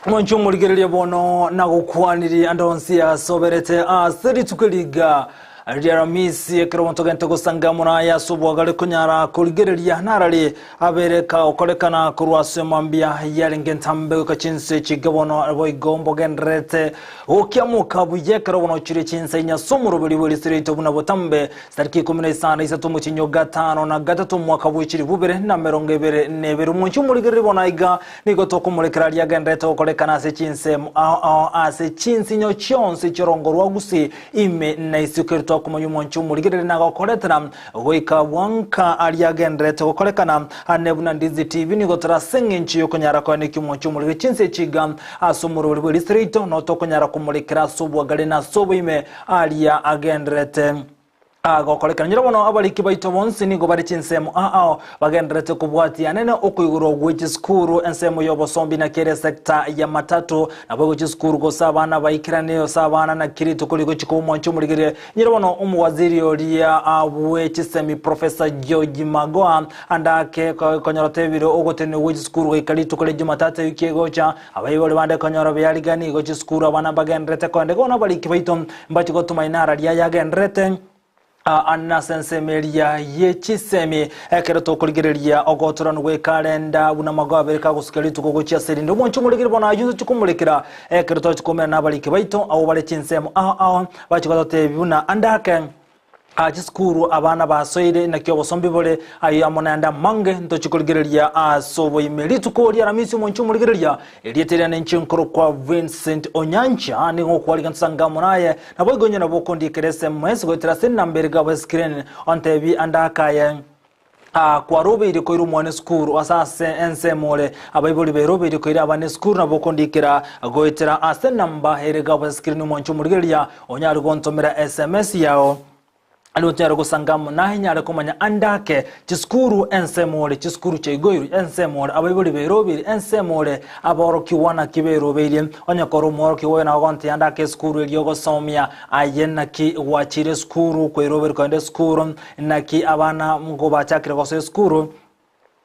Mwanche omorigereria bono nagokwanirie ande onsi asoberete ase rituko eriga ria Aramisi ekero omonto agente gosanga amo naye ase obwagare konyara korigereria narari abere kagokorekana korwa ase mambia yarenge ntambe goika chinse chinke bono boigo mbogendererete gokiamoka buya ekero bono chire chinsa inya ase omoroberi bw'erisio riaito buna botambe Tariki 13 omotienyi o gatano na gatato omwaka bwe chilifu bibere na emerongo ebere na ebere. Omonche omorigereria bono aiga nigo tokomorekera aria agenderete gokorekana ase chinsemo ao ao ase chinsinyo chionsi chi'orongo rwa Gusii ime na isiko eri twakomanya omonche omorigereria nagokoretera goika bwanka aria agenderete gokorekana ane buna Ndizi TV nigo tore ase eng'encho yokonyara koenekia omonche omorigereria chinse echi iga ase omoroberi bw'eriso riaito no tokonyara komorekera ase obwagare na ase oboime aria agendererete gokorekana. Nyora bono abariki baito bonsi nigo bare chinsemo ao bagendererete kobwatia anene okoigorwa gwe chisukuru ensemo y'obosombi naki ere sector ya matatu naboigo chisukuru gose abana baikerane ase abana naki rituko rigochika omwancho omorigererie. Nyora bono omowaziri oria bwe chisemi Professor George Magoha andake konyora otebire ogotenenwa gwe chisukuru goika rituko ria Jumatatu ewiki egocha. Abaibori bande konyora bearigani igo chisukuru abana mbagendererete koenda igo bono abariki baito mbache gotoma inara riaye agendererete ase ensemo eria ye chisemi ekero tokorigereria ogotoranu gw'ekalenda buna amago abere kagosukia rituko gochia ase erinde omonche omorigeri bono ayio ntochi komorekera ekero twachi koumera nabariki baito abwo bare chinsemo ao ao bachi gototebia buna ande ake Aa chisukuru abana basoire naki obosombi bore ayio amo naende amange ntochi korigereria ase oboime. Rituko ria Aramisi omonche omorigereria erieta riane inche nkorokwa Vincent Onyancha nigo ngokwariga ntosange amo naye naboigo inye nabo okondikera SMS goetera ase enamba ere gabo escreen ontebie ande akaye Aa kwarobeire koira omwana esukuru ase ase ensemo ore abaibori berobeire koira abana esukuru nabo okondikera goetera ase enamba ere gabo escreen omwancho omorigereria onyare gontomera sms yao aria otanyare gosanga amo naye nyare komanya ande ake chisukuru ensemo ore chisukuru chiaigoirwe ensemo ore abaibori berobeire ensemo ore aborokigwa naki berobeirie onye kore omworokigwa oyo nabo ogontebia ande ake esukuru eria ogosomia aye naki gwachire esukuru kwerobeire kogenda esukuru Naki abana nkobachakire gosoa esukuru,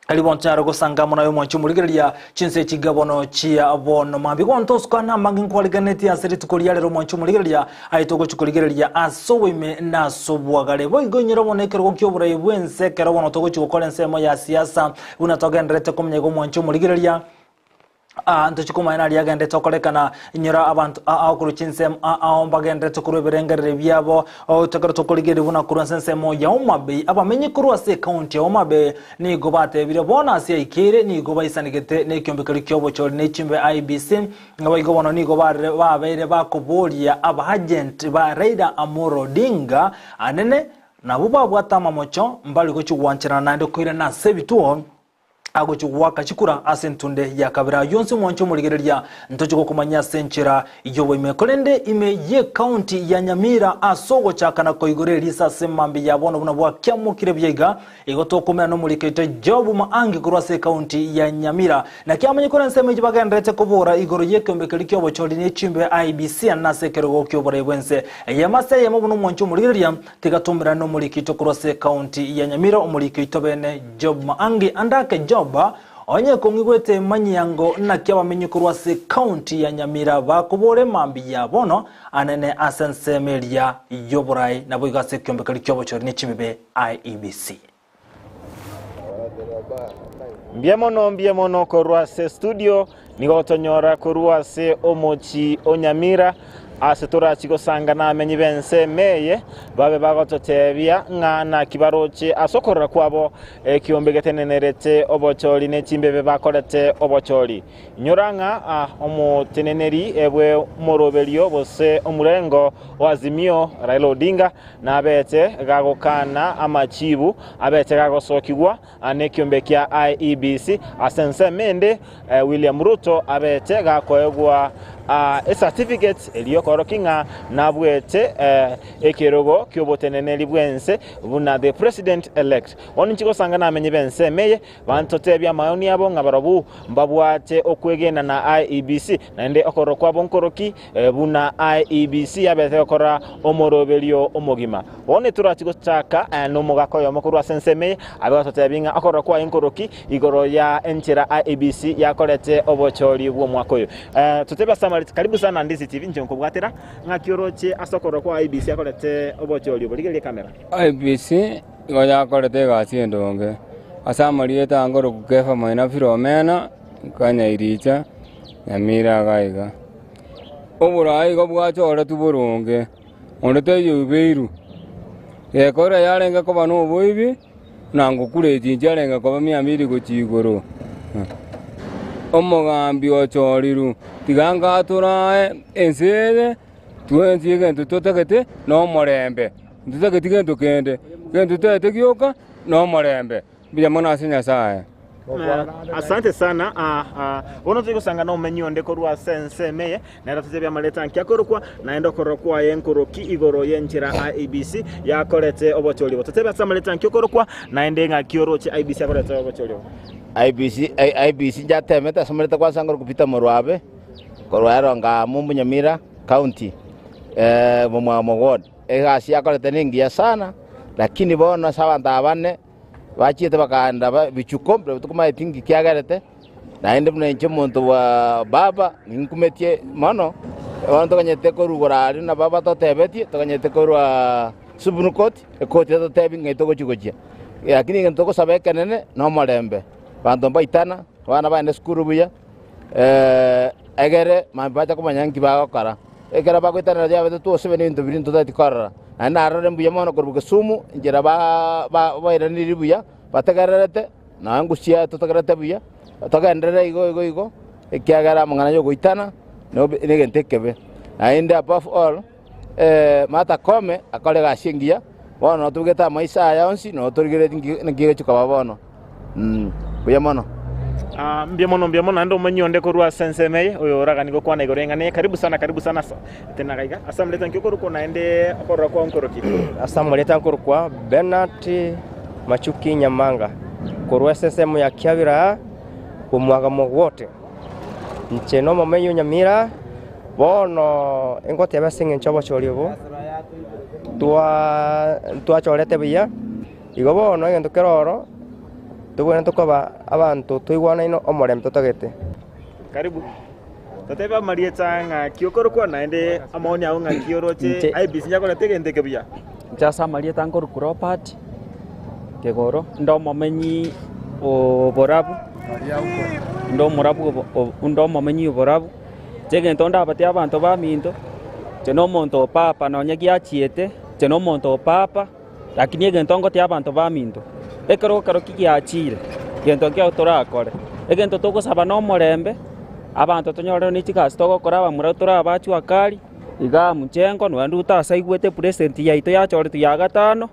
erio bonsi are gosanga amo naye omwanchi omorigereria chinse echi bono chia bono mambia. Gonto osuka namange nkwariganetie ase rituko ria rero omwanchi omorigereria aye togochi korigereria ase oboime na ase obwagare. Boigo inyora bono ekerogo ki'oborai bw'ense ekero bono togochi gokora ensemo ya siasa buna togendererete komenya iga omwanchi omorigereria. Aa, ntochi komanya naria agenderete okorekana, inyora abanto aa korwa chinsemo aa mbagenderete korwa ebirengererio biabo, ekero tokorigereria buna korwa ase ensemo ya Homa Bay, abamenyi korwa ase ecounty ya Homa Bay nigo batebire bono ase yaikeire nigo baisanegete na ekiombe keria kiobochori ne chimbe IEBC, naboigo bono nigo barire babeire bakoboria abaagent ba Raila Amolo Odinga anene nabwo babwate amamocho mbari gochi gwancherana naende koirana ase ebituo. agochia goaka chikura ase entunde ya kabere. Ayio onsi omwanche omorigereria ntoche gokomanyia ase enchera y'oboime. Korende ime y'ecounty ya Nyamira ase ogochaka na koigora eriso ase mambia ya bono buna bwakiamokire buya iga, igo tokoumera nomoriki oito Job Maangi korwa ase ecounty ya Nyamira. Naki amanye korwa ensemo eyio bagendererete kobora igoro y'ekeombe keria ki'obochori ne chimbe IEBC ande nase ekerogo ki'oborai bw'ense eyemo ase eyemo buna omwanche omorigereria Tiga toumerane nomoriki oito korwa ase ecounty ya Nyamira, omoriki oito bene Job Maangi. Andake Job, onye kong'igwete manyiango naki abamenyi korwa ase ecounty ya Nyamira bakobora emambia ya bono anene ase ensemo eria y'oborai naboigo ase ekiombe keria ki'obochori ne chibibe IEBC. Mbuya mono, mbuya mono korwa ase studio, nigo gotonyora korwa ase omochi o Nyamira ase torachi gosanga namenyi b'ensemo eye babe bagototebia ng'a naki baroche ase okorora kwabo ekiombe getenenerete obochori ne chimbebe bakorete obochori. Inyora ng'a omoteneneri bwe omoroberio gose omorengo o Azimio Raila Odinga Nabete gagokana amachibu, abete gagosokigwa nekiombe kia IEBC. Ase ensemo ende, William Ruto abete gakoegwa Ecertificate eria okorokia ng'a nabwete ekerogo ki'oboteneneri bw'ense buna the president elect. Bono inche gosanga namenye b'ensemo eye, bantotebie amaoni abo ng'a barabwo mbabwate okwegena na IEBC, naende okorora kwabo nkoroki buna IEBC yabete gokora omoroberio omogima. Bono etorachi gochaka nomogaka oyomo korwa ase ensemo eye, abe gototebia ng'a okorora kwaye nkoroki igoro ya enchera IEBC yakorete obochori bw'omwaka oyo. Totebe ase amareti, karibu sana Ndizi TV, inche nkobwatera ng'aki oroche ase okorora kwa IEBC yakorete obochori obo. Rigereria ekamera. IEBC igo yakorete egasi endonge, ase amarieta angorokwa Kefa Maina Filomena, Nkanyairicha, Nyamira iga iga. Oboraai igo bwachoretwe boronge, onde taiyo oibeirwe. Gekogera yarenge koba noboibi, na ngokura echinchi arenge koba mia mbili gochia igoro. Omogambi ochorirwe, tiga ngatorae ense eye, twensi egento totagete nomorembe, ntotageti gento kende, egento totagete gioka nomorembe. Mbuya mono ase Nyasae. Asante sana. Bono turi gosanga nomenyi onde korwa ase ensemo eye, nere totebie amareta nki akorokwa, naende okorora kwaye nkoroki igoro y'enchera IEBC yakorete obochori obo. Totebe ase amareta nki okorokwa, naende ng'aki oroche IEBC yakorete obochori obo. IEBC, IEBC nchatemete ase amareta kwansa nkorokwa Peter Morwabe, korwa Eronga Mumbu Nyamira County, Bomwamo Ward. Egasi yakorete nengiya sana, lakini bono ase abanto aba bane, Bachiete bakaenda bichuko mbere tokomaeti inki kiagerete, naende buna inche omonto bwa baba ninkumetie mono, bono toganyete korwa igoro aria nabo batotebetie, toganyete korwa Supreme Court, ekoti etotebi ng'ai togochia gochia. Lakini egento togosaba ekenene na omorembe, abanto mbaitana, abana bagende esukuru buya, egere mambia bache komanya nki bagokora. Ekero bagoetanera riabete twosebe nebinto biria ntotageti korora. Naende narorire mbuya mono korwa Kisumu, enchera bairanirie buya, bategererete, na ngusia totegererete buya, togenderere igo igo igo, ekiagera amang'ana ya ogoitana negento ekebe. Naende above all, Martha Koome akore egasi engiya, bono notobegete amaiso aya onsi, notorigereretie nki naki egochia koba bono. Mbuya mono. Mbuya mono, mbuya mono, naende omonyi onde korwa ase ensemo eye, oyo oraganie gokwana igoro y'eng'ana eye. Karibu sana, karibu sana ase tena iga iga. Ase amarieta nki okorokwa naende okorora kwao nkoroki? Ase amarieta nkorokwa Bernard Machuki Nyamanga, korwa ase ensemo ya Kiabira, omwagamo gwote. Inche nomomenyi o Nyamira, bono ingoteba ase engencho y'obochori obo, twa ntwachorete buya. Igo bono egento kere oro, tobwenerete koba abanto toigwanaine omorembe totagete. Karibu. Totebe amarieta ng'aki okorokwa naende amaoni ao ng'aki oroche Inche- IEBC nyakorete egento eke buya. Inche ase amarieta nkorokwa Robert Kegoro, inde omomenyi o borabu, inde omorabu obo o inde omomenyi o borabu. Inche egento ndabatie abanto baminto, inche na omonto o papa nonye giachiete, inche na omonto o papa. Lakini egento ngotia abanto baminto, ekero ekero ki giachire, gento nkio torakore, egento togosaba na omorembe, abanto tonyorere ne chigasi togokora abamura tore abachwa akari, igaa mchengo nonya Ruto asaigwete president yaito yachoretwe ya gatano,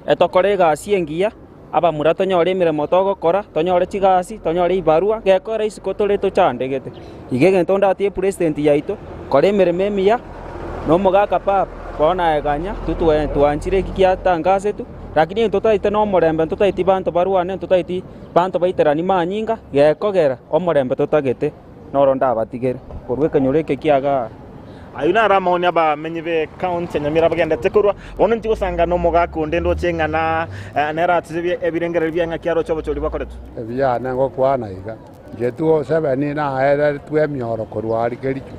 etokore egasi engiya, abamura tonyore emeremo togokora, tonyore chigasi, tonyore ebibarua, gekora isiko tore tochandegete. Iga egento ndatie president yaito, kora emeremo emiya, na omogaka papa, bono aye ganya, totwe twanchire eki giatangasetwe, lakini ntotaete na omorembe ntotaeti banto barwane, ntotaeti banto baiteranie manyinga, gekogera omorembe totagete noro ndabatigere korwa ekenyoro eke kiagaa. Ayio naro amaoni abamenyi b'ecounty ya Nyamira bagendete korwa. Bono ntigosanga nomogaka onde ndoche ng'a na nere atebie ebirengererio biaye ng'aki aroche obochori bwakoretwe. Ebiane ngokwana iga, Inche Museveni naeretwe emioro korwa aria Kericho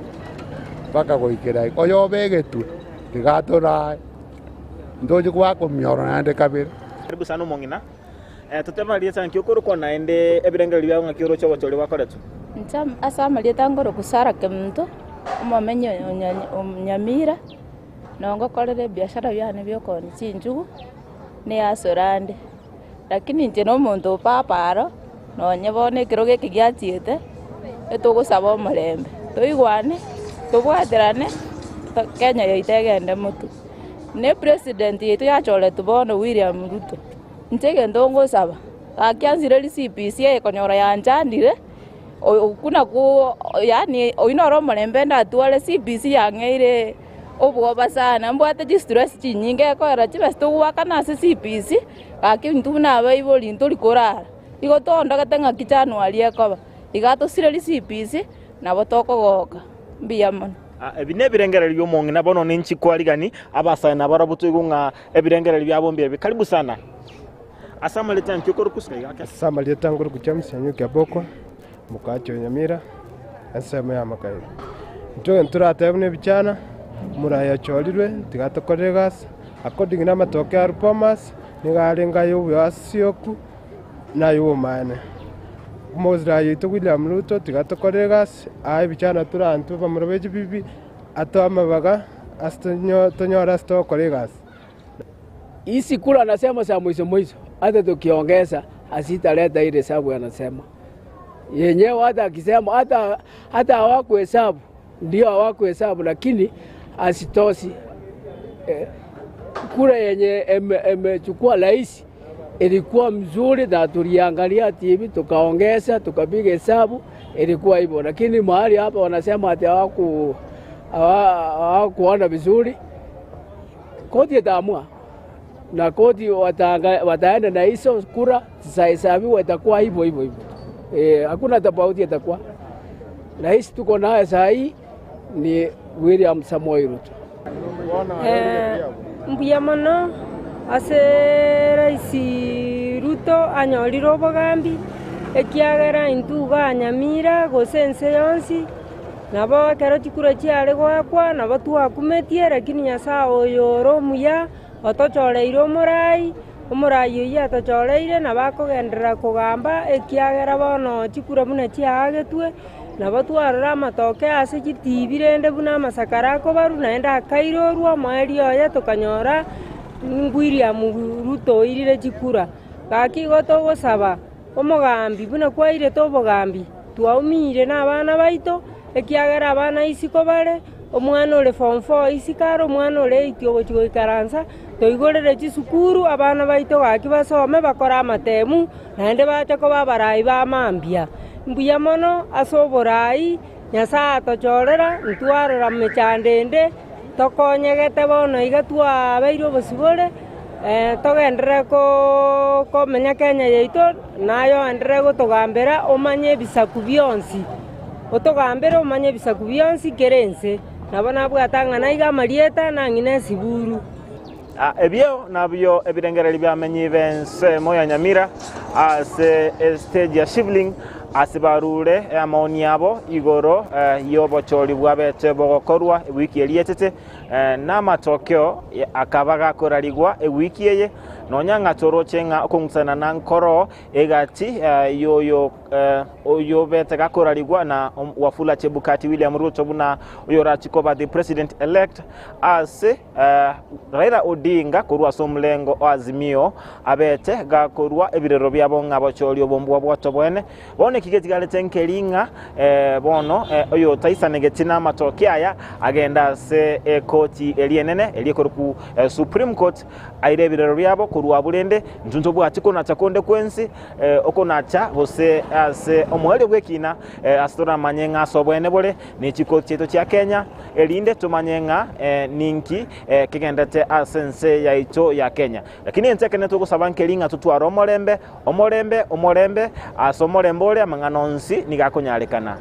mpaka goikera iga, oyobegetwe tiga atorae, ntochi goaka omioro naende kabere. Karibu sana omong'ina. Totebe marieta nki okorokwa naende ebirengererio biao ng'aki oroche obochori bwakoretwe. Inche ase amarieta nkorokwa Sarah Kemunto, omomenyi o Nyamira, nabo ngokorera ebiashara biane bia okoonia chinchugu, na easorande. Lakini inche na omonto o papa aro, nonye bono ekerogo eke giachiete, etogosaba omorembe, toigwane, tobwaterane, Kenya yaito egende motwe. Na epresident yaito yachoretwe bono William Ruto, inche egento ngosaba, gaki ansirerie CBC eye konyora yanchandire. Okwo nakwo yaani oyio noro omorembe ndatware CBC yang'eire obwoba sana, mbwate chistress chinyinge ekogera chibesa togoakana ase CBC, gaki intwe buna abaibori ntori korara, igo toondogete ng'aki January ekoba, iga tosireri CBC nabo tokogoka, mbuya mono. Ebi nebirengererio bi'omong'ina bono ninchi kwarigani abasae nabarabwo toigwe ng'a ebirengererio biabo mbiabi. Karibu sana. Ase amarieta ankio okorukusia iga ake. Ase amarieta nkoruku James Anyuki Abokwa, omokachi o Nyamira, ensemo ya Makairo. Intwe egento toratebe buna ebichana, omoraia ochorirwe tiga atokorere egasi, according na amatoke a Bomas, nigo arenge aye oboasioku na aye obomaene. Omoraia oito William Ruto tiga atokorere egasi, aye ebichana tore intwe bamura be chibibi, atoe amabaga ase tonyore ase togokora egasi. Hizi kura anasema za mwisho mwisho, hata tukiongeza hazitaleta ile hesabu anasema yenyewe. Hata akisema hata hata hawakuhesabu ndio hawakuhesabu, lakini hazitoshi eh, kura yenye imechukua rais ilikuwa mzuri na tuliangalia TV tukaongeza tukapiga hesabu ilikuwa hivyo, lakini mahali hapa wanasema ati hawaku hawakuona vizuri. Koti itaamua na koti wataenda na hizo kura zitahesabiwa, itakuwa hivyo hivyo hivyo. Eh, hakuna tofauti itakuwa. Rais tuko naye saa hii ni William Samoei Ruto. Eh, mbuya mono ase Rais Ruto anyorire obogambi, ekiagera intwe iga Nyamira gose ense yonsi, nabo ekero chikura chiare goakwa nabo twakumetie, lakini Nyasaye oyo ore omuya otochoreire omorai, omorai oyio atochoreire nabo akogenderera kogamba ekiagera bono chikura buna chiaagetwe, nabo twarora amatoke ase chitibi rende buna amasakara akobarwa naende akairorwa omoerio oye tokanyora William Ruto oirire chikura. Gaki igo togosaba omogambi buna kwairete obogambi, twaumire na abana baito, ekiagera abana isiko bare, omwana ore form four isiko are, omwana ore eight ogochia goikaransa, toigorere chisukuru abana baito gaki basome bakore amatemu, naende bache koba abarai ba mambia. Mbuya mono ase oborai, Nyasaye atochorera, ntwarora mechando ende, tokonyegete bono iga twabeire obosibore, togenderere komenya Kenya yaito, naye oenderere gotogambera omanye ebisaku bionsi, otogambere omanye ebisaku bionsi kera ense. Nabo nabwate ang'ana iga amarieta nang'ina esiburu. Ebio nabio ebirengererio bi'abamenyi b'ensemo ya Nyamira ase estage ya Shivling ase barure amaoni abo igoro y'obochori bwabete bogokorwa ewiki eria etete namatokeo akaba gakorarigwa ewiki eye nonya ng'a toroche ng'a okong'usana na nkoro egati y'oyo oyobete gakorarigwa na Wafula Chebukati William Ruto buna oyorachie koba the president elect ase Raila Odinga korwa ase omorengo o Azimio abete gakorua ebirero biabo ng'a bochorie obombua bwato bwene. Bono eki getigarete nkeri ng'a bono oyotaisanegeti namatoke aya agende ase ekoti eria enene eria ekorokwa Supreme Court aire ebirero biabo korwa abwo rende intwe ntobwati konacha konde kwensi okonacha gose ase omoerio bw'ekina ase toramanye ng'a ase obwene bore ne chikoti chiaito chia Kenya erinde tomanye ng'a ninki kegendete ase ense yaito ya Kenya. Lakini ense ekene togosaba nkeri ng'a totware omorembe, omorembe, omorembe, ase omorembe ore amang'ana onsi nigo akonyarekana.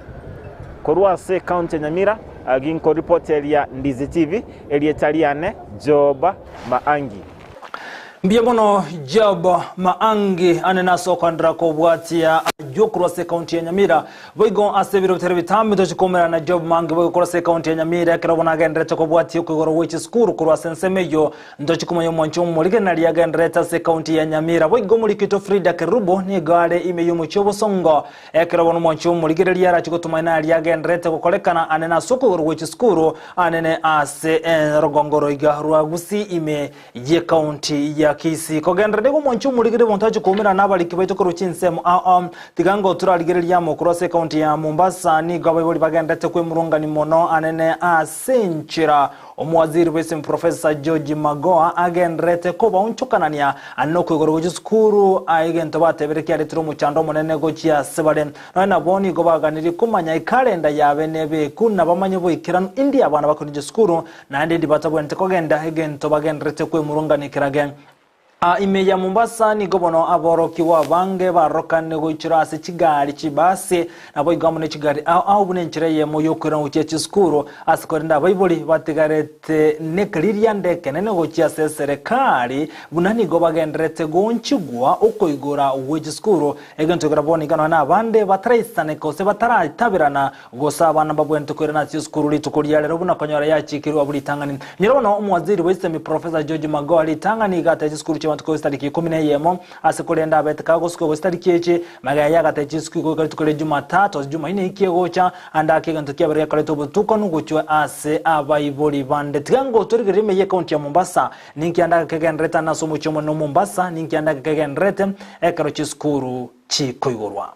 Korwa ase ekaunti ya Nyamira, ginkoripoteria Ndizi TV, erieta riane Job Maangi. Mbuya mono Job Maangi ane nase okandera kobwatia ayio korwa ase ekaunti ya Nyamira. Boigo ase ebiro bitari bitambe tochi koumerana na Job Maangi boigo korwa ase ekaunti ya Nyamira ekero bono agenderete kobwatia okoigorwa gwe chisukuru korwa ase ensemo eyio. Ntochi komanya omwancho omorigena riria agenderete ase ekaunti ya Nyamira. Boigo omorikito Frida Kerubo nigo are ime y'omochie obosongo ekero bono omwancho omorigereria arachi gotomanya naria agenderete gokorekana ane nase okoigorwa gwe chisukuru anene ase rogongo roiga rwa Gusii ime y'Ekaunti ya Kisii. Kogenderera nigo omwanchi omorigereria omonto ache koumerana nabariki baito korwa chinsemo ao ao. Tiga ngo torarigererie amo korwa ase ekaunti ya Mombasa nigo abaibori bagenderete kwemurungani mono anene ase enchera. Omowaziri bw'esimi Professor George Magoha agendererete kobaonchokanania nokoigorwa gwe chisukuru egento batebire kiaretire omochando omonene gochia ase bare. Nonya nabo nigo baganirie komanya ekalenda yabe nebeku na bamanye boikeranu indi abana bakoirwa chisukuru naende indi batabwenerete kogenda egento bagendererete kwemurungania kerage. Aa ime ya Mombasa nigo bono aborokigwa abange barorokane goichora ase chigari, chibasi, naboigo amo ne chigari ao ao buna enchera eyemo y'okoirana gochia chisukuru ase korende abaibori batigarete nekeririanda ekenene gochia ase eserekari buna nigo bagendererete goonchigwa okoigora gwe chisukuru egento ekero bono iga nonya nabande bataraisaneka gose bataraitaberana Gose abana mbabwenerete koirana ase esukuru rituko ria rero buna konyora yachikirwe abwo ritang'ani. Nyora bono omowaziri bw'esemi Professor George Magoha ritang'ani iga atebia chisukuru chi'abanto koigwa chitariki ikomi na eyemo ase korende abete kagosukigwa gose chitariki echi magega yaye agatebia chisukuru goika rituko ria Jumatatu ase Jumaine eki egocha ande ake egento kiabere gekoreta obotukanu gochia ase abaibori bande. Tiga ngotorigereria ime y'ecounty ya Mombasa ninki ande ake kegendererete ande ase omochie omonene o Mombasa ninki ande ake kegendererete ekero chisukuru chikoigorwa.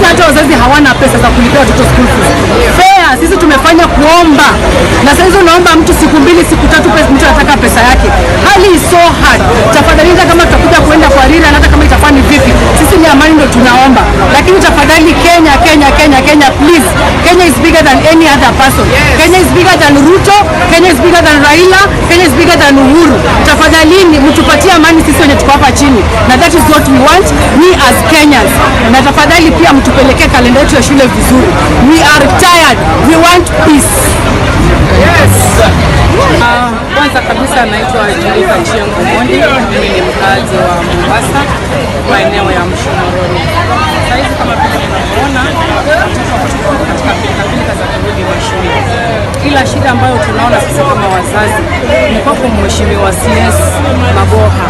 Hata wazazi hawana pesa za kulipia watoto school fees. Fair, sisi tumefanya kuomba na sasa hizo unaomba mtu siku mbili siku tatu pesa, mtu anataka pesa yake. Hali is so hard. Tafadhali hata kama tutakuja kuenda kwa rira na hata kama itakuwa ni vipi, sisi ni amani ndo tunaomba, lakini tafadhali Kenya, Kenya, Kenya, Kenya, please. Kenya is bigger than any other person. Kenya is bigger than Ruto, Kenya is bigger than Raila, Kenya is bigger than Uhuru. Tafadhalini mtupatie amani sisi wenye tuko hapa chini, na that is what we want we as Kenyans. Na tafadhali pia mtupelekee kalenda yetu ya shule vizuri. We are tired, we want peace. Yes. Kwanza kabisa naitwa Julita Chieng Omondi, mimi ni mkazi wa Mombasa, maeneo ya Mshomoroni. Saa hizi kama vile mnavyoona, watoto katika pilikapilika za kurudi mashule, ila shida ambayo tunaona sisi kama wazazi ni kwako Mheshimiwa CS Magoha,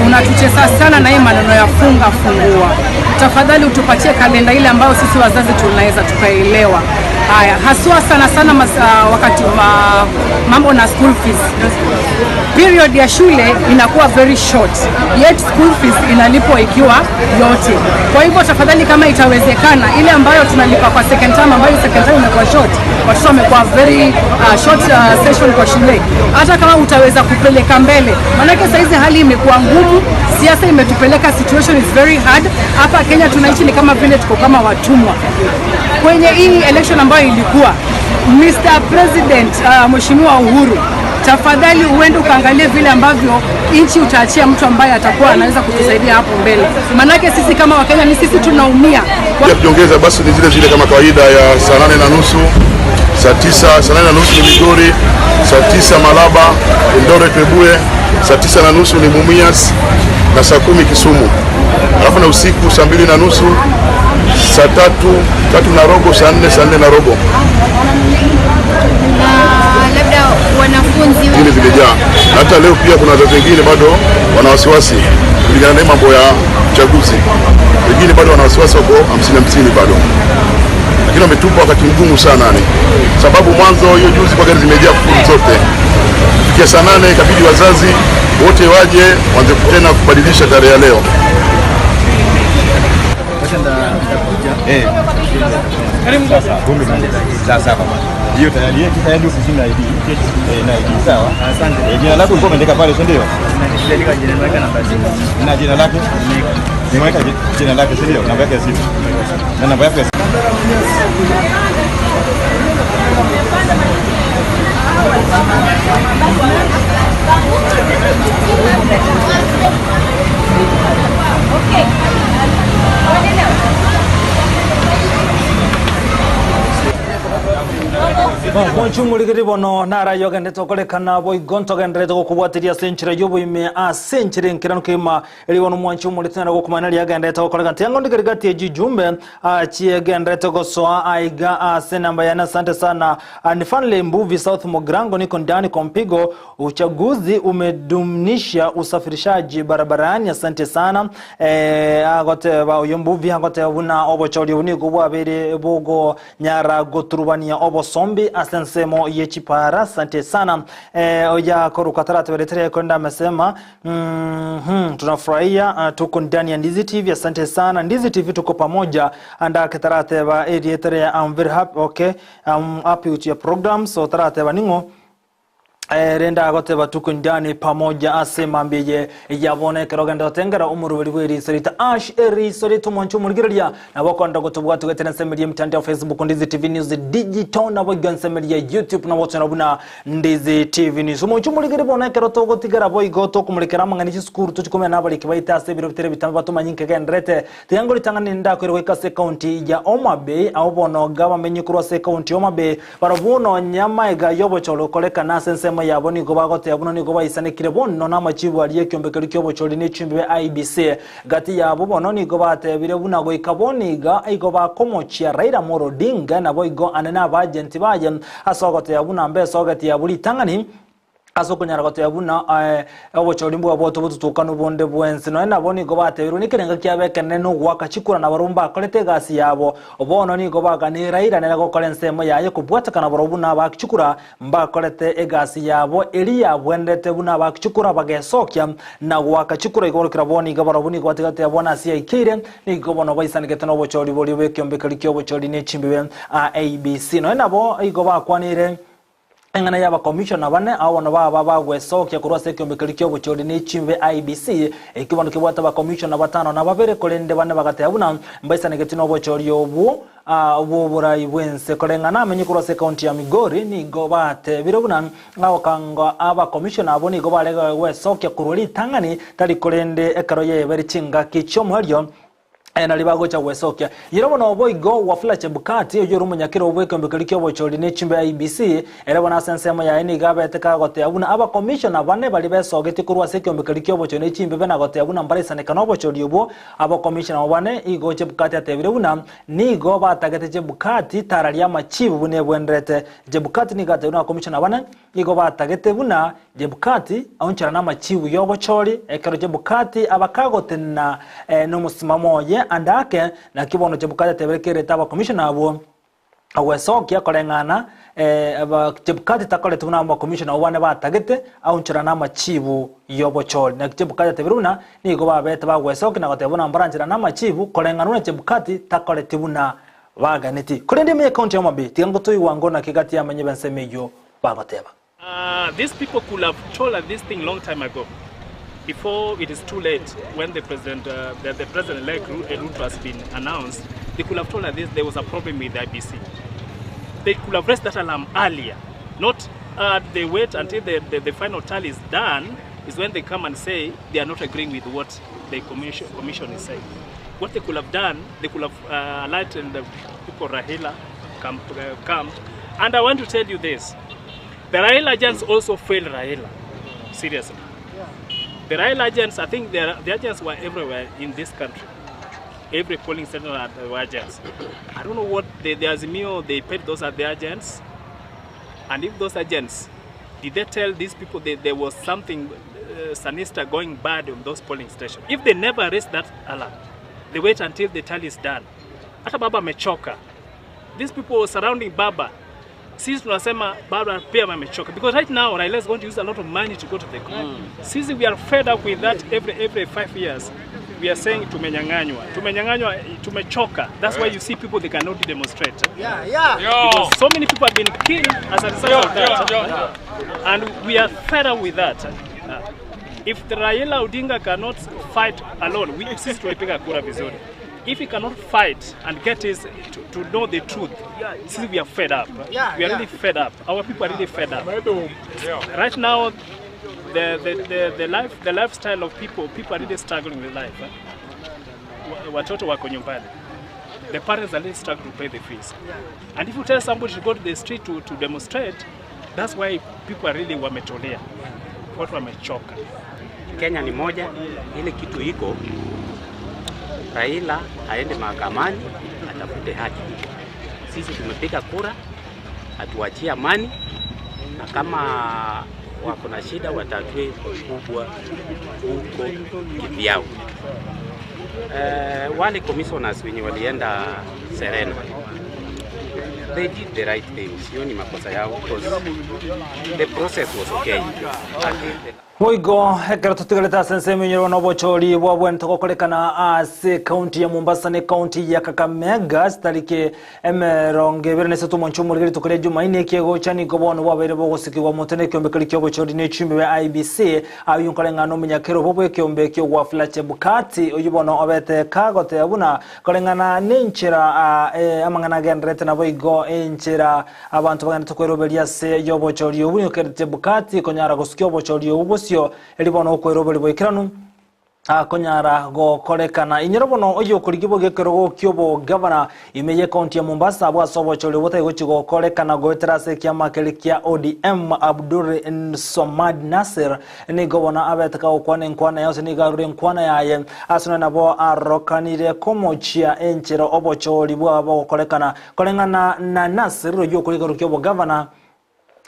unatuchesa sana na hii maneno ya funga fungua. Tafadhali utupatie kalenda ile ambayo sisi wazazi tunaweza tukaelewa. Haya, haswa sana sana mas, uh, wakati ma, mambo na school fees. Period ya shule inakuwa very short, yet school fees inalipwa ikiwa yote. Kwa hivyo tafadhali, kama itawezekana, ile ambayo tunalipa kwa second term, ambayo second term imekuwa short, watoto wamekuwa very short session kwa shule, hata kama utaweza kupeleka mbele, maanake saizi hali imekuwa ngumu, siasa imetupeleka, situation is very hard hapa Kenya. Tunaishi ni kama vile tuko kama watumwa kwenye hii election ambayo ilikuwa. Mr. President, Mheshimiwa Uhuru, tafadhali uende ukaangalie vile ambavyo nchi utaachia mtu ambaye atakuwa anaweza kutusaidia hapo mbele, manake sisi kama Wakenya ni sisi tunaumia. Ya kujiongeza basi ni zile zile kama kawaida ya saa 8:30, saa 9, saa 8:30 ni Migori, saa 9 Malaba, Eldoret Webuye, saa 9:30 ni Mumias na saa 10 Kisumu. Alafu na usiku saa 2:30, saa 3, 3:15, saa 4, saa 4:15. Na labda wanafunzi Zingine zimejaa. Na hata leo pia kuna wazazi wengine bado wana wasiwasi kulingana na mambo ya uchaguzi. Wengine bado wana wasiwasi wako 50-50 bado. Lakini wametupa wakati mgumu sana ni. Sababu mwanzo hiyo juzi kwa gari zimejaa full zote. Kufikia saa 8 ikabidi wazazi wote waje waanze tena kubadilisha tarehe ya leo. Hiyo tayari yetu tayari ofisini na ID. Na ID sawa. Asante. Jina lako ulikuwa umeandika pale, si ndio? Na jina lake? Nimeweka jina lake, si ndio? Namba yake ya simu. Na namba yako ya simu. Monchumurigiri bono narayo ogendete okorekana boigo ntogenderete gokobwatiria ase enchera y'oboime ase enchera enkeranu kegima eri bono omwanchi omoreti nare gokomanya nari agenderete gokoreka ntiango ndigeri gati ejijumbe chiegenderete gosoa aiga ase enamba yane asante sana. Ni Fanley Mbuvi South Mogrango niko ndani kwa mpigo uchaguzi umedumisha usafirishaji barabarani asante sana. Agoteba oyo Mbuvi agoteba buna obochori obwo nigo bwabere bogo nyara goturubania obosombi. ase ensemo ye chipara asante sana eh, oya koruka taratuberetere kwenda amesema mm-hmm, tunafurahia uh, tuko ndani ya Ndizi TV asante sana Ndizi TV tuko pamoja andake tarateba erietere I'm very happy okay I'm happy with your program so tarateba ningo Eh, renda agoteba tuko ndani pamoja ase mambie yabone kerogenda otengera omuruberi bw'eriso rita ash eriso rita omonche omorigereria nabo okonda gotobwa tugetera ensemeria emitandao facebook ndizi tv news digital nabo iga ensemeria youtube nabo otonyora buna ndizi tv news omonche omorigeri bono ekero togotigera boigo tokomorekera amang'ana chisukuru tochikomenya na abariki baito ase ebiro bitere bitambe batomanye nkegenderete tiga ngoritang'ani ndakoire goika ase ekaunti ya Homa Bay abo bono iga bamenye korwa ase ekaunti ya Homa Bay Barabwo nonya amaega y'obochori okorekana ase ensemo yabo nigo bagoteba buna nigo baisanekire bono namachibu aria ekiombe keria ki'obochori ne chiumbe bia IEBC. Gati yabo bono nigo batebire buna goika bono iga igo bakomochia Raila Amolo Odinga naboigo ane nabagenti baye ase ogoteba buna mbesogeti yabo ritang'ani Ase okonyara goteba buna obochori mbwabwate obotutukanu bonde bwensi. Nonya nabo nigo batebirwe nekerengo kiabo ekenene na ogoaka chikura na barabwo mbakorete egasi yabo. Bono nigo baganire Raila nere gokora ensemo yaye kobwatekana barabwo buna abaaki chikura mbakorete egasi yabo eria yabwenerete buna abaaki chikura bagesokia na goaka chikura igo kera bono iga barabwo nigo batigateba bono ase yaikeire nigo bono baisanegete nobochori boria bw'ekiombe keria kiobochori ne chimbibe IEBC. Nonya nabo igo bakwanire Eng'ana y'abakomishona bane, abo bono baba bagwesokia korwa ase ekeombe keria ki'obochori ne chimbe IEBC, ekio bono kebwate abakomishona batano na babere, korende bane bagateba buna mbaisanegetie nobochori obwo bw'oborai bw'ense. Koreng'ana amenye korwa ase ekaunti ya Migori, nigo batebire buna agokango abakomishona abwo nigo bare gwesokia korwa ritang'ani tari korende ekero yebere chingaki chi'omoerio Nari bagocha gwesokia. Ere bono boigo Wafula Chebukati, oyio ore omonyakero bw'ekeombe keria ki'obochori ne chimbe IEBC, ere bono ase ensemo yaye nigo abete kagoteba buna abakomishona bane baria besogetie korwa ase ekeombe keria ki'obochori ne chimbe na goteba buna mbaraisaneka nobochori obwo. Abakomishona abwo bane igo Chebukati atebire buna nigo batagete Chebukati tararia amachibu buna ebwenerete. Chebukati nigo atebire buna abakomishona bane Nigo batagete buna Jebukati aonchorane amachibu y'obochori, ekero Jebukati abakagotenena nomosimamo oye ande ake, naki bono Jebukati atebire kerete abakomishona abwo ogwesokia koreng'ana Jebukati takoreti buna abakomishona abwo bane batagete aonchorane amachibu y'obochori. Naki Jebukati atebire buna nigo babete bagwesokia na goteba buna mbarancherane amachibu koreng'ana buna Jebukati takoreti buna Baganeti. Korende ime y'ekaunti ya Homa Bay, tiga ngotoigwa ango naki gati y'abamenyi b'ensemo eyio bagoteba. These people could have told us this thing long time ago before it is too late when the president uh, the, the president elect Ruto has been announced they could have told us this there was a problem with the IBC they could have raised that alarm earlier not uh, they wait until the, the, the final tally is done is when they come and say they are not agreeing with what the commission, commission is saying what they could have done they could have uh, alerted the people Rahila camp, uh, camp. And I want to tell you this. The Raila agents also failed Raila. Seriously. The Raila agents, I think the, the agents were everywhere in this country. Every polling center had the agents. I don't know what the, the Azimio, they paid those are the agents. And if those agents, did they tell these people that there was something uh, sinister going bad on those polling stations? If they never raised that alarm, they wait until the tally is done. Hata baba amechoka. These people surrounding baba, sisi tunasema baba pia amechoka because right now Raila is going to use a lot of money to go to the court. Mm. Sisi we are fed up with that every every five years we are saying tumenyang'anywa, tumenyang'anywa, tumechoka. That's why you see people they cannot demonstrate. Yeah, yeah. Because so many people have been killed as a result of that. And we are fed up with that. Uh, if the Raila Odinga cannot fight alone, we sisi tulipiga kura vizuri. If he cannot fight and get his to, to know the truth, sisi we are fed up. Yeah, we are yeah. really fed up. Our people are really fed up. Right now, the, the, the, the, life, the lifestyle of people, people are really struggling with life. Eh? Watoto wako nyumbani. The parents are really struggling to pay the fees. And if you tell somebody to go to the street to, to demonstrate, that's why people are really wametolea. Watu wamechoka. Kenya ni moja, ile kitu iko Raila aende mahakamani atafute haki. Sisi tumepiga kura, atuachie amani, na kama wako na shida watatue kubwa huko kivyao. Eh, wale commissioners wenye walienda Serena They did the right thing, sioni makosa yao because the process was okay until the Boigo ekero totigarete ase ense eminyoro na obochori bwa bwento gokorekana ase ekaunti ya Mombasa na ekaunti ya Kakamega chitariki emerongo ebere na isato omonche omorige rituko ria Jumaine ekegocha nigo bono bwabeire bogosikigwa monto na ekeombe keria kiobochori na echumbi bwa IEBC ayio nkoreng'ana omonyakero obo bw'ekeombe ekio Wafula Chebukati oyio bono obete kagoteba buna Koreng'ana nenchera amang'ana agendererete naboigo enchera abanto bagenderete kweroberia ase y'obochori obwo nigo kerete Chebukati konyara gosukia obochori obwo bosio erio bono okweroberia boikeranu konyara gokorekana. Inyora bono oyokorigia boigo ekerogo ki'obogavana ime y'ecounty ya Mombasa abwo ase obochori obwo tari gochia gokorekana goetera ase ekiama keria kia ODM Abdur Swamad Nassir Nigo bono abete kagokwana enkwana yonsi, nigo arure enkwana yaye. Ase nonye nabo arokanire komochia enchera obochori bwaba bogokorekana. Koreng'ana na Nasir, oyio okore igoro ki'obogavana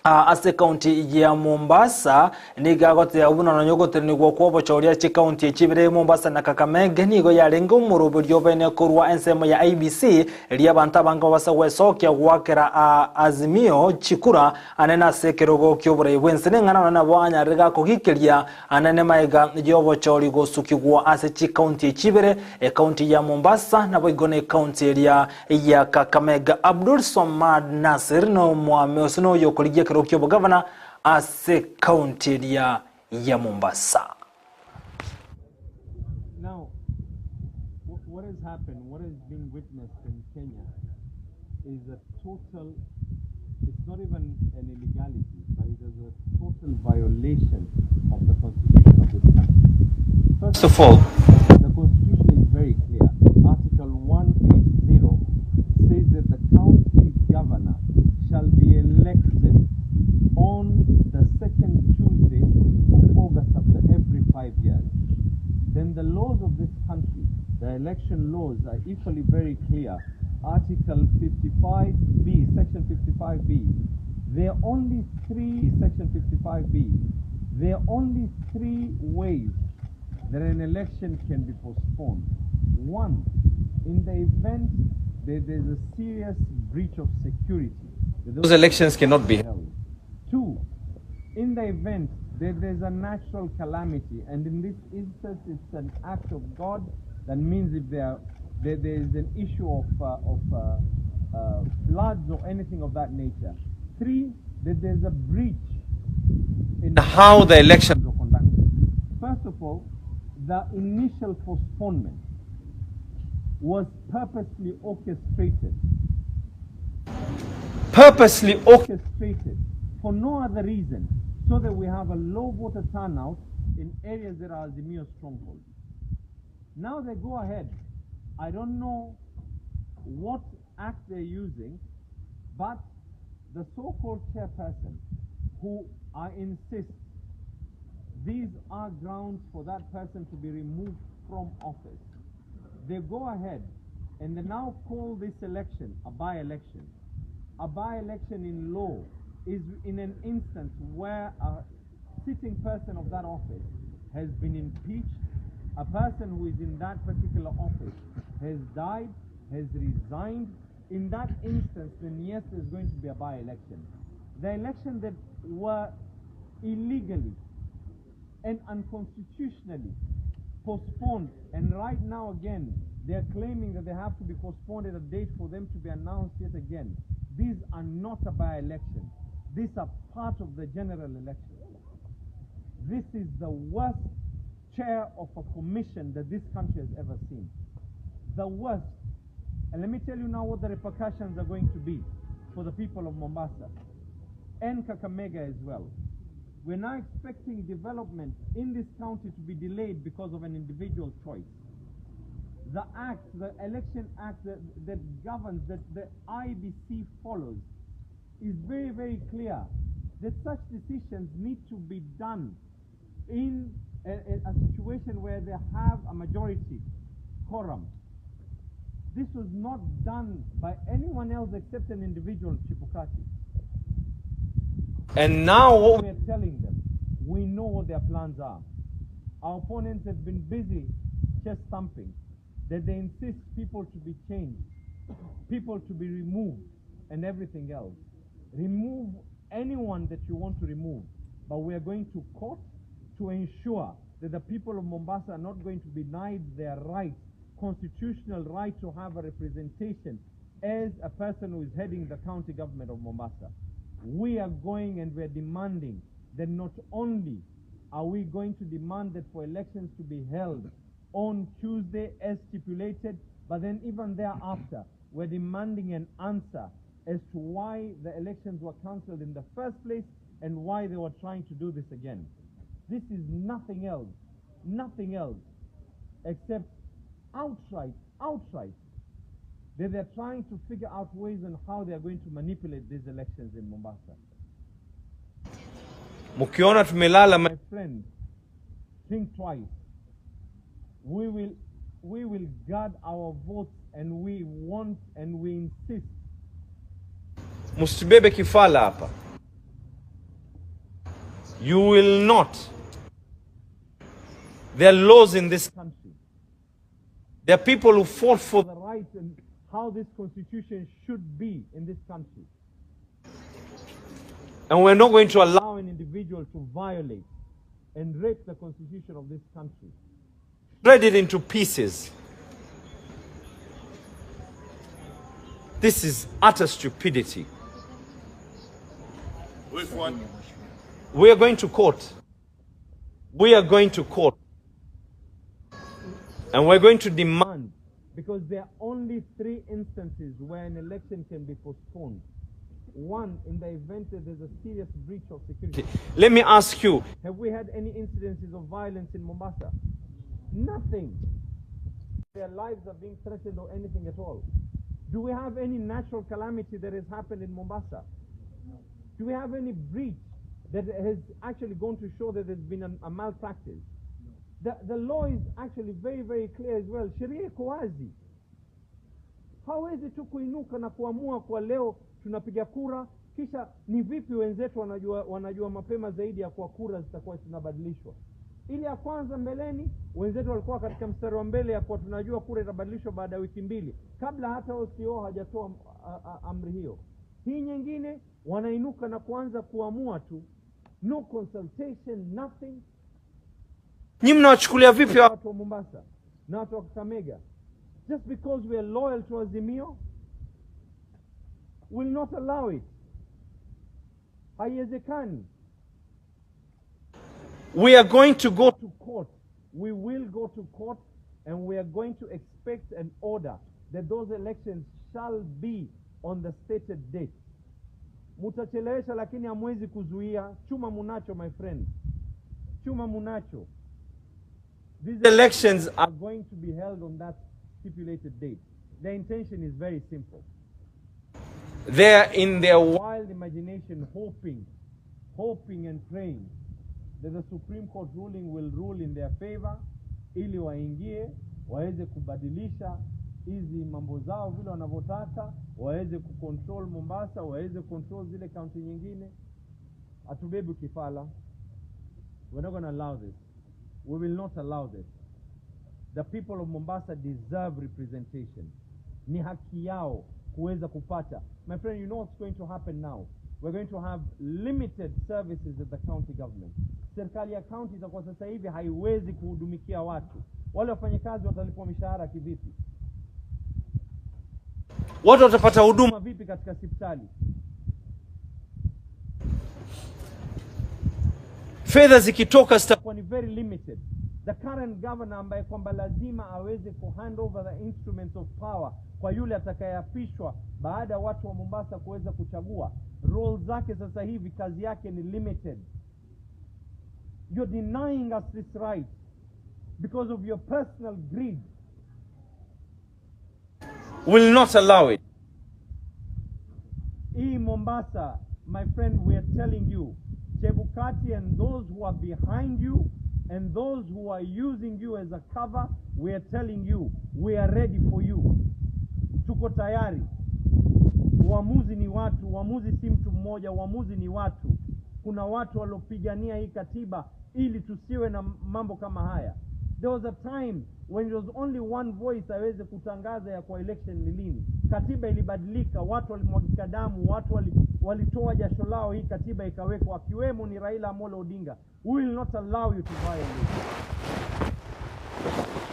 ase ekaunti ya Mombasa, nigo agoteba buna nonye ogotenenigwa kw'obochori ase chikaunti echi ibere Mombasa na Kakamega nigo yarenge omoroberio obene korwa ensemo ya IEBC erio abanto abange babase gwesokia goakera Azimio chikura Anene ase ekerogo ki'oborai bw'ense neng'ana nonya nabo anyarire gakogikeria anene magega y'obochori gosukigwa ase chikaunti echi ibere, ekaunti ya Mombasa naboigo na ekaunti eria ya Kakamega. Abdul Swamad Nassir nomwame ose noyo okorigia ekerogo ki'obogavana ase ekaunti eria ya Mombasa. Now, what has happened, what has been witnessed in Kenya is a total, it's not even an illegality, but it is a total violation of the constitution of this country. First of all, the constitution is very clear. Article 180 says that the county governor shall be elected on the second Tuesday of August after every 5 years. Then the laws of this country, the election laws, are equally very clear. Article 55B, Section 55B. There are only three, Section 55B, there are only three ways that an election can be postponed. One, in the event that there's a serious breach of security, that those elections cannot be held. Two, in the event that there's a natural calamity, and in this instance it's an act of God, that means if there, there, there is an issue of, uh, of uh, uh, floods or anything of that nature. Three, that there's a breach in how the elections were conducted. First of all, the initial postponement was purposely orchestrated. Purposely orchestrated for no other reason, so that we have a low voter turnout in areas that are Azimio strongholds. Now they go ahead. I don't know what act they're using, but the so-called chairperson, who I insist, these are grounds for that person to be removed from office. They go ahead and they now call this election a by-election. A by-election in law is in an instance where a sitting person of that office has been impeached, a person who is in that particular office has died, has resigned. In that instance, then yes, there's going to be a by-election. The election that were illegally and unconstitutionally postponed, and right now again, they are claiming that they have to be postponed at a date for them to be announced yet again. These are not a by-election. These are part of the general election. This is the worst chair of a commission that this country has ever seen. The worst. And let me tell you now what the repercussions are going to be for the people of Mombasa and Kakamega as well. We're now expecting development in this county to be delayed because of an individual choice. The act, the election act that, that governs, that the IEBC follows, is very, very clear that such decisions need to be done in a, a, a situation where they have a majority quorum. This was not done by anyone else except an individual, Chebukati. And now what we are telling them, we know what their plans are. Our opponents have been busy chest thumping that they insist people to be changed, people to be removed. and everything else. Remove anyone that you want to remove, but we are going to court to ensure that the people of Mombasa are not going to be denied their right, constitutional right to have a representation as a person who is heading the county government of Mombasa. We are going and we are demanding that not only are we going to demand that for elections to be held on Tuesday as stipulated, but then even thereafter, we're demanding an answer as to why the elections were cancelled in the first place and why they were trying to do this again. This is nothing else, nothing else, except outright, outright, that they're trying to figure out ways on how they are going to manipulate these elections in Mombasa. Mkiona tumelala My friend, think twice. We will, we will guard our votes and we want and we insist msibebe kifala hapa. You will not. There are laws in this country. There are people who fought for the right and how this constitution should be in this country. And we're not going to allow Allow an individual to violate and rape the constitution of this country. shred it into pieces. This is utter stupidity. Which one? We are going to court. We are going to court. And we're going to demand Because there are only three instances where an election can be postponed. One, in the event that there's a serious breach of security. Let me ask you, Have we had any incidences of violence in Mombasa? Nothing. Their lives are being threatened or anything at all. Do we have any natural calamity that has happened in Mombasa? Do we have any breach that has actually gone to show that there's been a, a malpractice? The, the law is actually very, very clear as well. Sheria iko wazi. Hawezi tu kuinuka na kuamua kwa leo tunapiga kura, kisha ni vipi wenzetu wanajua, wanajua mapema zaidi ya kuwa kura zitakuwa zinabadilishwa. Ile ya kwanza mbeleni wenzetu walikuwa katika mstari wa mbele ya kuwa tunajua kura itabadilishwa baada ya wiki mbili, kabla hata OCO hajatoa a- a- amri hiyo. Hii nyingine wanainuka na kuanza kuamua tu, no consultation, nothing. Nyinyi mnawachukulia vipi wa- Watu wa Mombasa na watu wa Kakamega, just because we are loyal to Azimio will not allow it. Haiwezekani. We are going to go to court. We will go to court and we are going to expect an order that those elections shall be on the stated date. Mutachelewesha lakini hamwezi kuzuia. Chuma munacho my friend. Chuma munacho. These elections are going to be held on that stipulated date. The intention is very simple. They're in their wild imagination hoping, hoping and praying that the Supreme Court ruling will rule in their favor ili waingie waweze kubadilisha hizi mambo zao vile wanavyotaka, waweze kucontrol Mombasa, waweze kucontrol zile kaunti nyingine. Hatubebi kifala. We're not going to allow this. We will not allow this. The people of Mombasa deserve representation. Ni haki yao kuweza kupata. My friend, you know what's going to happen now? We're going to have limited services at the county government. Serikali ya county itakuwa sasa hivi haiwezi kuhudumikia watu. Wale wafanyakazi watalipwa mishahara kivipi? Watu watapata huduma vipi katika hospitali? Fedha zikitoka zitakuwa ni very limited. The current governor ambaye kwamba lazima aweze ku hand over the instruments of power kwa yule atakayeapishwa baada ya watu wa Mombasa kuweza kuchagua, role zake sasa hivi kazi yake ni limited. You're denying us this right because of your personal greed. Will not allow it. Hii Mombasa, my friend, we are telling you, Chebukati and those who are behind you and those who are using you as a cover, we are telling you, we are ready for you. Tuko tayari. Uamuzi ni watu, uamuzi si mtu mmoja, uamuzi ni watu. Kuna watu waliopigania hii katiba ili tusiwe na mambo kama haya. There was a time when there was only one voice aweze kutangaza ya kwa election ni lini. Katiba ilibadilika, watu walimwagika damu, watu walitoa jasho lao, hii katiba ikawekwa, akiwemo ni Raila Amolo Odinga. We will not allow you to violate.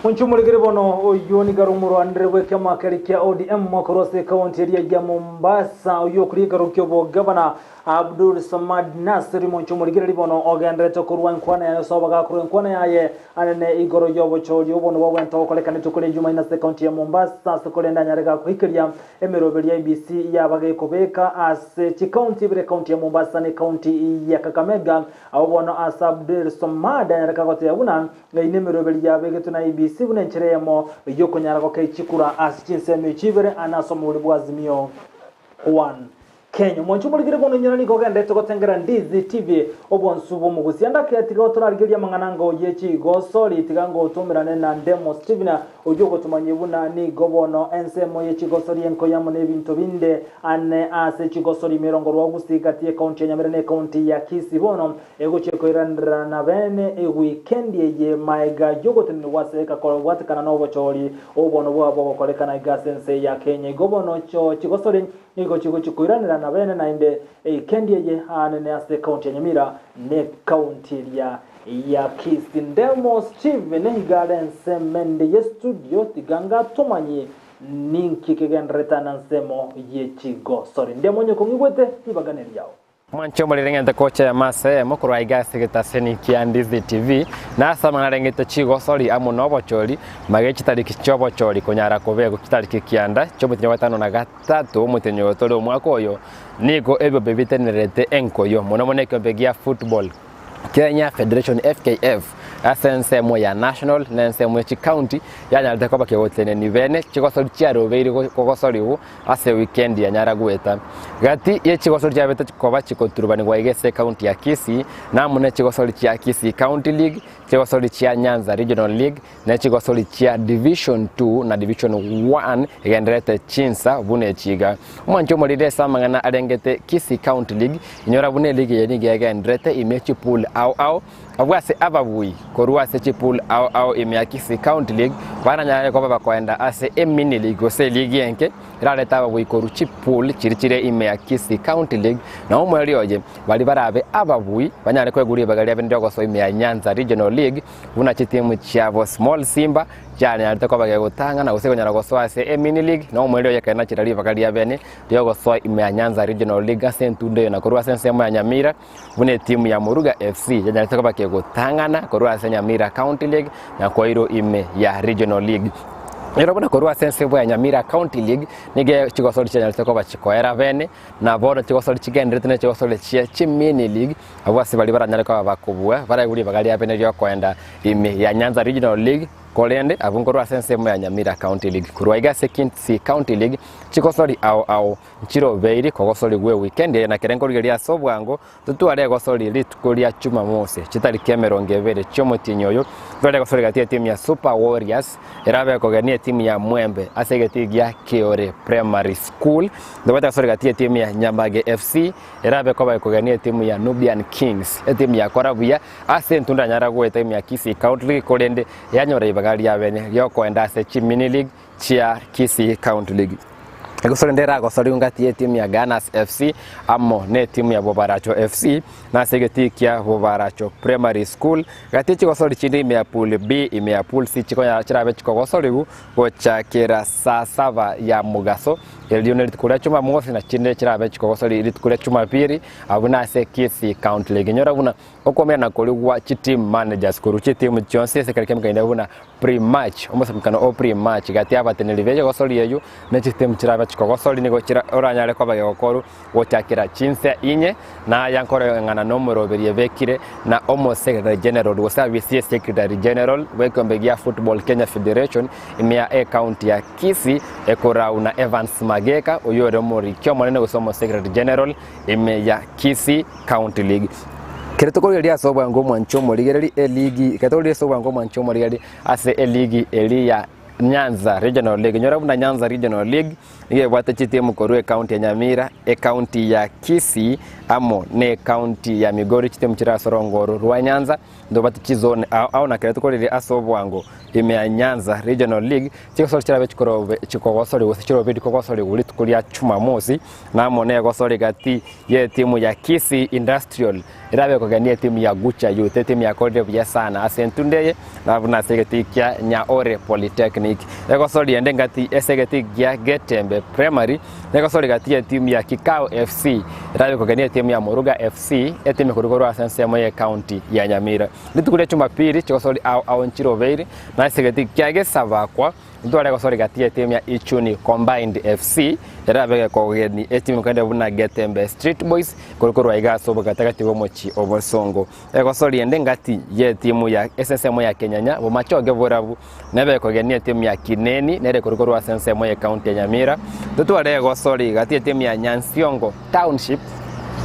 Monchumurigiri bono oyo nigaro omorwanere bw'ekiama keri kia ODM korwa ase ekaunti eria ya Mombasa oyo okori ekero kia obogavana Abdul Samad Nasir monchumurigiri bono ogenderete korwa enkwana yaye ase obagakorwa enkwana yaye anene igoro y'obochori obono bwabwente ogokorekana rituko ria Jumaine ase ekaunti ya Mombasa ase korende anyare gakoikeria emeroberi ya IEBC yaba gekobeka ase chikaunti ibere ekaunti ya Mombasa na ekaunti ya Kakamega Agwo bono ase Abdul Somad anyare kagotebia buna Eyio nemeroberi yabegetwe na IEBC buna enchera eyemo y'okonyara gokei chikura ase chinsemo echio ibere ane ase omobori bwa Azimio One Kenya. Omwancho omorigire bono inyora nigo ogenderete gotengera Ndizi TV obonsu bw'omogusia ndake tiga otorarigerie amang'ana ngo ye chigosori tiga ngo otomerane na Ndemo Steven oyio ogotomanyia buna nigo bono ensemo ye chigosori enkoyo amo nebinto binde ane ase chigosori emerongo rwa Gusii gati y'ekaunti ya Nyamira na ekaunti ya Kisii bono Egochia koiranerera na bene ewikendi eye maega y'ogotenenigwa ase ekakobwatekana n'obochori obono bwabo bogokorekana iga ase ense ya Kenya. Igo bono chigosori nigo chigochia koiranera na bene naende eikendi eye aanene ase ekaunti ya Nyamira na ekaunti eria ya Kisii. Ndemo Steven iga are ensemo ende ye studio tiga ngatomanyie ninki kegendererete ane ensemo ye chigosori. Ndemo onye kong'igwete ribaga neriao. Mwanche omorere ng'ente kocha eyemo ase eyemo korwa aiga ase egetaseni kia Ndizi TV, na ase amang'ana arengete chigosori amo nobochori, mage chitariki chi'obochori konyara kobekwa chitariki kianda chi'omotienyi o gatano na gatato omotienyi oyo tore omwaka oyo, nigo ebiombe bitenenerete enkoyo, mono mono ekiombe gia football. Kenya Federation, FKF, ase ensemo ya national na ensemo ye chicounty yanyarete koba kegotenenia bene chigosori chiarobeire kogosorigwa ase ewikendi yanyara goeta. Gati ye chigosori chiabete koba chigoturubanigwa iga ase ecounty ya Kisii namo ne chigosori chia Kisii County League, chigosori chia Nyanza Regional League ne chigosori chia Division 2 na Division 1 egendererete chinsa buna echi iga. Omwancho omoriri ase amang'ana arengete Kisii County League, inyora buna eligi eye nigo egendererete ime ye chipool ao ao, abwo ase ababui korwa ase chipool ao ao ime ya Kisii County League baranyare koba bakoenda ase emini league gose eligi enke erarete ababui korwa chipool chiria chire ime ya Kisii County League na omoerio oye baria barabe ababui banyare koegwa ribaga riabe riogosoa ime ya Nyanza Regional League Buna chitimu chiabo Small Simba chianyarete koba gegotang'ana gose konyara gosoa ase emini league na omoerio oye ekero nachira ribaga ria bene riogosoa ime ya Nyanza Regional League ase entundo eye na korwa ase ensemo ya Nyamira buna etimu ya Moruga FC yanyarete koba kegotang'ana korwa ase Nyamira County League na koirwa ime ya Regional League. Ero buna korwa ase ensemo ya Nyamira County League nigo chigosori chianyarete koba chikoera bene na bono chigosori chigenderete ne chigosori chie chimini league Abwo ase baria baranyare koba bakobua, baraigwe ribaga riabe neri'okoenda ime ya Nyanza Regional League, korende abwo nkorwa ase ensemo ya Nyamira County League. Korwa aiga ase Kisii County League, chigosori ao ao nchirobeiri kogosorigwa ewikendi eye na kere nkorigereria ase obwango totware egosori rituko ria Chumamosi chitariki emerongo ebere chi'omotienyi oyo, totware egosori gati y'etimu ya Super Warriors erabe ekogenia etimu ya Mwembe ase egetii gia Kiore Primary School, ntobwate egosori gati y'etimu ya Nyamage FC Erabe koba ekogenia etimu ya Nubian Kings, etimu yakora buya ase entunda yanyara goeta ime ya Kisii County League korende yanyora ribaga riabene riokoenda ase chimini league chia Kisii County League. Egosori ende eragosoriwe ngati y'etimu ya Gunners FC amo netimu ya Bobaracho FC nase egetii kia Bobaracho Primary School. Gati y'chigosori chinde ime ya Pool B ime ya Pool C chikonyara chirabe chikogosoriwu gochakera saa saba ya mogaso Erio nerituko ria Chumamosi, na chinde chirabe chikogosori rituko ria Chumapiri, abwo nase Kisii County League. Inyora buna okomerana koria gwa chiteam managers korwa chitimu chionsi ase ekero kiamekaine buna pre-match, omosabekano o pre-match gati y'abateneneri be egosori eyio ne chitimu chirabe chikogosori nigo chira oranyare koba gegokorwa gochakera chinsa inye, na aya nkoreng'ana nomoroberi ebekire na omo secretary general gose abisi ye secretary general bw'ekeombe gia Football Kenya Federation ime ya ecounty ya Kisii ekorau na Evans Mageka oyio ore omoriki omonene gose omo secretary general ime ya Kisii County League. Kere tokorigereria ase obwango omwancho omorigereri eligi kere tokorigereria ase obwango omwancho omorigereri ase eligi eri ya Nyanza Regional League. Nyora buna Nyanza Regional League. Nigo ebwate chitimu korwa ekaunti ya Nyamira, ekaunti ya Kisii amo na ekaunti ya Migori chitimu chire ase orongo oro rwa Nyanza. Ntobwate chizone ao ao na kere tokorire ase obwango ime ya Nyanza Regional League chigosori chirabe chikorobe chikogosori gose chirobe kogosori rituko ria Jumamosi na amo na egosori gati ye etimu ya Kisii Industrial erabe ekogenia etimu ya Gucha Youth etimu yakorire buya sana ase entunde eye na buna ase egetii kia Nyaore Polytechnic. Egosori ende ngati ase egetii gia Getembe Primary na egosori gati ye etimu ya Kikao FC erabe ekogenia etimu ya Moruga FC etimu ekorwa korwa ase ensemo ye county ya Nyamira. Rituko ria Jumapili chigosori ao ao nchirobeiri na ase egetii kia Gesabakwa Ntware gosori gati y'etimu ya Ichuni Combined FC erabe gekogeni etimu kende buna Getembe Street Boys korwa korwa iga ase obogatagati bw'omochie o Bosongo. Egosori ende ngati y'etimu ya ase ensemo ya Kenyanya Bomachoge Borabu nebe ekogenia etimu ya Kineni nere korwa korwa ase ensemo y'ecounty ya Nyamira. Totware egosori gati y'etimu ya Nyansiongo Township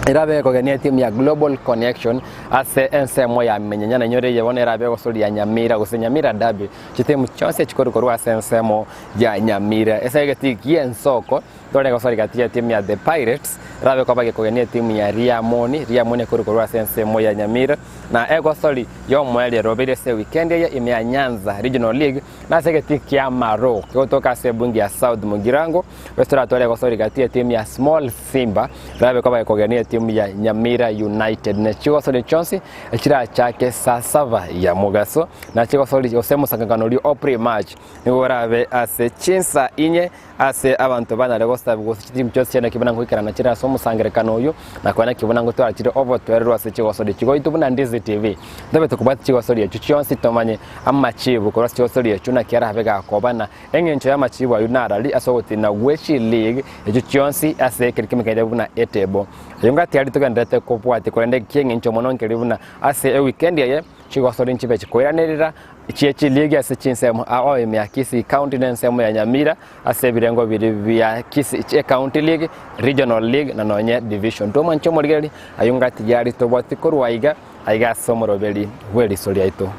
erabe ekogenia etimu ya Global Connection ase ensemo ya Menyenya na inyore eye bono erabe egosori ya Nyamira gose Nyamira Derby. Chitimu chionsi chikorwa korwa ase ensemo ya Nyamira. Ase egetii gi'ensoko tore gosori gati y'etimu ya The Pirates erabe koba gekogenia etimu ya Riamoni, Riamoni ekorwa korwa ase ensemo ya Nyamira, na egosori y'omoerio erobeire ase ewikendi eye ime ya Nyanza Regional League na ase egetii kia Maro kegotoka ase ebunge ya South Mugirango gose toratware egosori gati y'etimu ya Small Simba erabe koba gekogenia etimu ya Nyamira United. Ne chigosori chionsi chirachake saa saba ya mogaso, na chigosori gose omosangererekano oria o pre-match nigo orabe ase chinsa inye ase abanto banyare gosabwa gose chitimu chionsi chiane kibuna ngoikerana chire ase omosangererekano oyio, na konya kibuna ngotwara chire obotoereru ase chigosori chigoitwa buna Ndizi TV. Ntobe tokobwati chigosori echio chionsi tomanye amachibu korwa ase chigosori echio naki arabe gakoba na eng'encho y'amachibu ayio narari ase ogotina gwe chileague echio chionsi ase ekeri kemekende buna etable. Ayio ngatiari togendererete kobwatia korende eki'engencho mono nkeri buna ase ewikendi eye chigosori nchibe chikoiranerera chie chiligi ase chinsemo ao ime ya Kisii County na ensemo ya Nyamira ase ebirengo biria bia Kisii County League, Regional League na nonye Division. Tomwanche omorigereria ayio ngatiari tobwati korwa aiga aiga ase omoroberi bw'eriso riaito.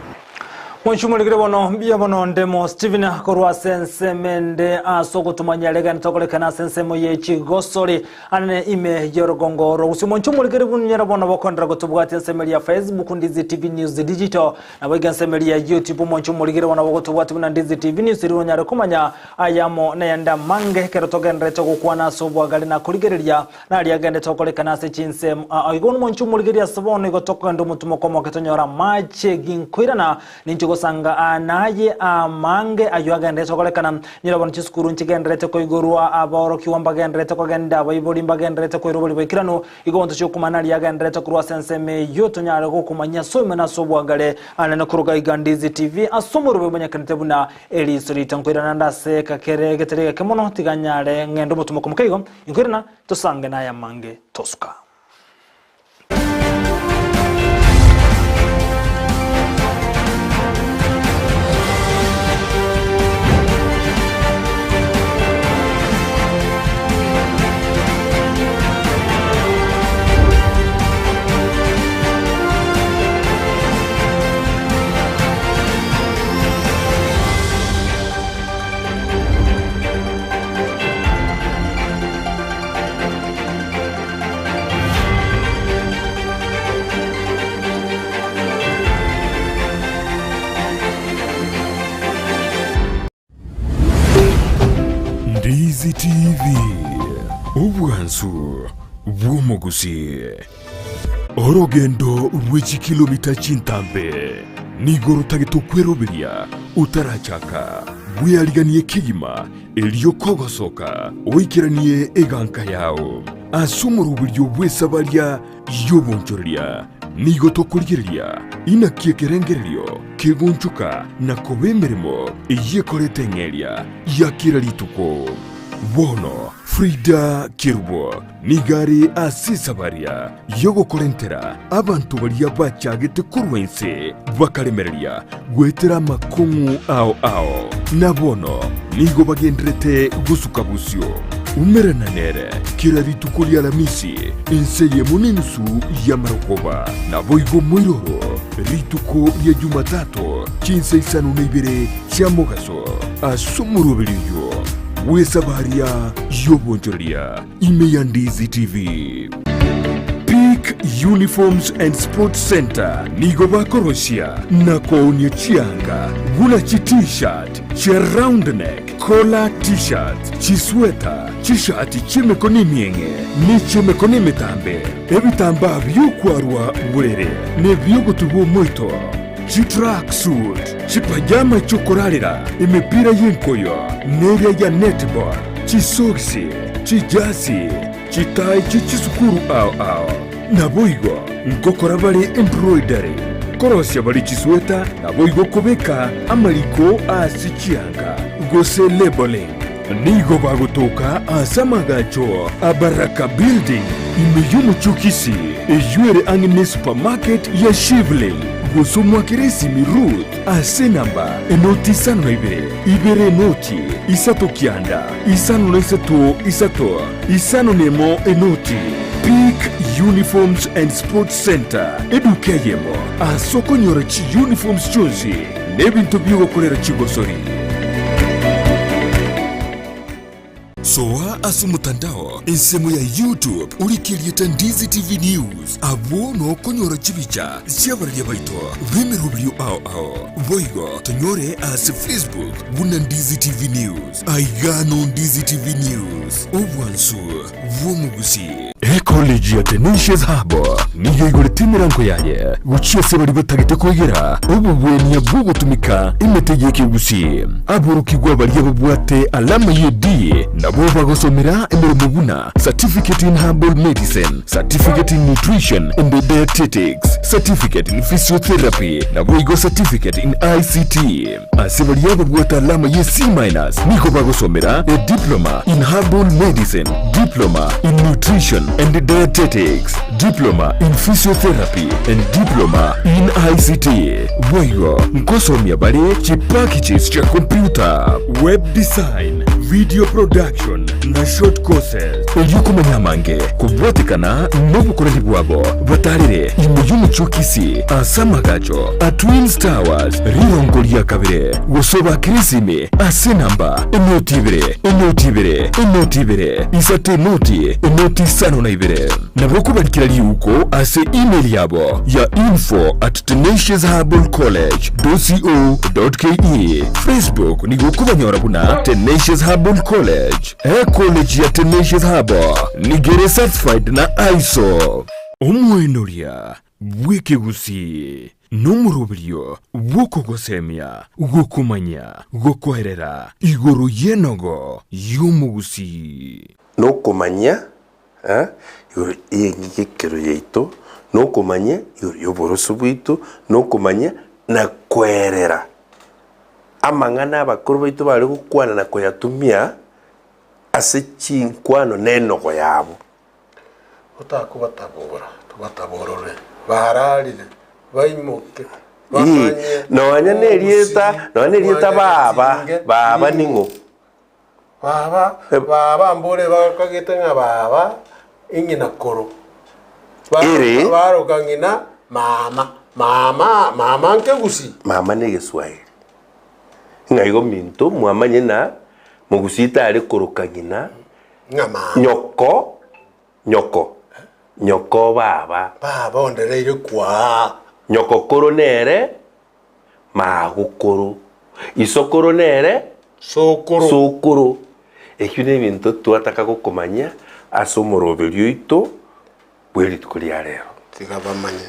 Mwanchi omorigire bono mbuya bono ndemo Stephen korwa ase ensemo ende ase ogotomanyia rigena tokorekana ase ensemo ye chigosori anene ime y'orogongo rwa Gusii. Mwanchi omorigire bunyara bono bokondera gotobwatia ensemo eria ya Facebook Ndizi TV News Digital nabo iga ensemo eria ya YouTube mwanchi omorigire bono bogotobwatia buna Ndizi TV News riria onyare komanya ayamo nayande amange ekero togenderete gokwana ase obwagare na korigereria Naria agendete gokorekana ase chinsemo aa. Igo omonche omorigereria ase bono igo tokogenda omotumo komoke tonyore amache ginkoirana ninche gosanga aa naye amange ayio agenderete gokorekana. Nyora bono chisukuru nchigenderete koigorwa, abaorokigwa mbagenderete kogenda, abaibori mbagenderete koira oborimo boikeranu. Igo bonto chiokomanya naria agenderete korwa ase ensemo eyio tonyare gokomanyia ase oime na ase obwagare anene koruga iga Ndizi TV ase omorwebe omanyekanete buna eriso rito. Nkoirana nde ase ekakere getari egeke mono tiga nyare ng'ende omotumo komoke igo. Inkoirana tosange naya amange tosuka. Ndizi TV, obwansu bw'omogusi. Orogendo rwe chikilomita chintambe nigo rotagete okweroberia otarachaka, bweariganie kegima erio kogosoka oikeranie eganka yao. Ase omoroberio bw'esabaria y'obonchoreria nigo tokorigereria inaki ekerengererio kegonchoka na koba emeremo eyio ekoreta eng'eria ya kera rituko. Bono Frida Kerubo Nigo are ase esabaria y'ogokorentera abanto baria bachagete korwa inse bakaremereria goetera amakong'u ao ao, na bono nigo bagenderete gosuka bosio. Umerana nere kera rituko ri'Alamisi inse eyemo nenusu y'amarogoba, naboigo moiroro rituko ria Jumatato chinsa isano na ibere chia mogaso ase omoroberi oyio. bw'esabaria y'obonchoreria ime ya Ndizi TV. Peak Uniforms and Sports Centre nigo bakorosia na koonia chianga buna chi T-shirt, chia round neck, collar T-shirts, chisweta, chishati chi'emekono emieng'e ne chi'emekono emetambe, ebitambaa bi'okwarwa borere na ebi'ogotubwa omoito, chitracksuit, chipajama chi'okorarera, emepira y'enkoyo na eria ya netball, chisogisi, chijasi, chitai chie chisukuru ao ao. Naboigo ngokora bare embroidery, korosia bare chisweta, naboigo kobeka amariko ase chianga, gose labelling. Nigo bagotoka ase amagacho a Baraka Building ime y'omochie o Kisii, eyio ere ang'e ne supermarket ya Shivling, gose omwakere esimi Ruth ase enamba enoti isano na ibere, ibere enoti, isato kianda, 53 isato, isano nemo enoti. Peak Uniforms and Sports Centre, eduka eyemo ase okonyora chiuniforms chionsi na ebinto bi'ogokorera chigosori. Soa ase omotandao ensemo ya YouTube orike erieta Ndizi TV News, abwo nokonyora chibicha chi'abararia baito b'emeroberio ao ao. Boigo tonyore ase Facebook buna Ndizi TV News. Aiga no Ndizi TV News, obwansu bw'omogusi. Ecollege ya Tenacious Hub nigo igorete emerango yaye gochia ase baria batagete koegera obogwenia bw'ogotumeka emete y'ekegusii. Aborokigwa baria babwate alama ye D nabwo bagosomera emeremo buna Certificate in Herbal Medicine, Certificate in Nutrition and Dietetics, Certificate in Physiotherapy naboigo Certificate in ICT. Ase baria babwate alama ye C minus nigo bagosomera a Diploma in Herbal Medicine, Diploma in Nutrition and Dietetics, Diploma in Physiotherapy and Diploma in ICT. Boigo nkosomia bare chipackages chia computer, web design, video production na short courses. Erio komanya amange kobwatekana nobokoreri bwabo batarere ime y'omochie o Kisii ase amagacho a Twins Towers rirongo ria kabere gose obakere esimi ase enamba enoti ibere enoti ibere enoti ibere isato enoti enoti isano na ibere. Nabo okobarikera riuko ase email yabo ya info at tenaciousherbalcollege.co.ke. Facebook nigo okobanyora buna Tenacious Herbal College. Ecollege ya Tenacious Herbal nigo ere certified na ISO. Omoenoria bw'ekegusii nomoroberio bw'okogosemia, gokomanya, gokoerera igoro y'enogo y'omogusii. Nokomanya igoro y'eng'igekero yaito, nokomanya igoro y'oboroso bwaito, nokomanya na koerera amang'ana abakoro baito bare gokwana na koyatumia ase chinkwano na enogo yabo. Otakobatabora, tobataborore, bararire, baimoke, Ii, bamanye nonya nerieta obosiri nonya nerieta baba bwanyagetinge baba ning'o. ning'o Baba, baba mbore bakagete ng'a baba ing'ina koro. Ere. Baroka ng'ina mama. Mama, mama nkegusi. Mama ne egeswahili. Ng'a igo minto mwamanye na mogusii tare koroka ng'ina Ng'a mama. nyoko nyoko nyoko baba. Baba ondereire kwaa. Nyoko koro nere magokoro, isokoro nere Sokoro. sokoro. Ekio nebinto twataka gokomanyia ase omoroberio oito bwe rituko ria rero. Tiga bamanye.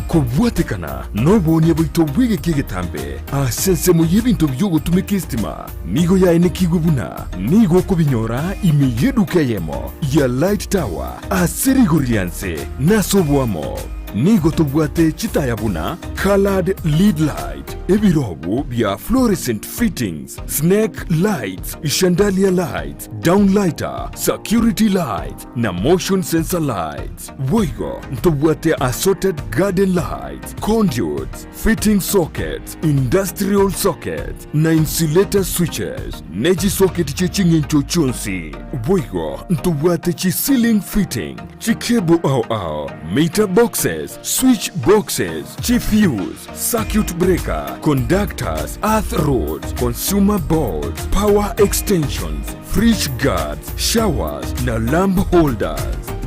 Kobwatekana noboonia bwaito bw'egeka egetambe ase ensemo y'ebinto bi'ogotumeka esitima nigo yaenekigwe buna nigo okobinyora ime y'eduka eyemo ya Light Tower ase rigori ria nse na ase oboamo. Nigo tobwate chitaya buna coloured lead light, ebirobu bia fluorescent fittings, snake lights, chandelier lights, downlighter, security lights na motion sensor lights. Boigo ntobwate assorted garden lights, conduits, fitting sockets, industrial sockets na insulator switches, ne chisocket chie ching'encho chionsi. Boigo ntobwate chi ceiling fitting, chicable ao ao, meter boxes. UPS, switch boxes, chifuse, circuit breaker, conductors, earth rods, consumer boards, power extensions, fridge guards, showers na lamp holders.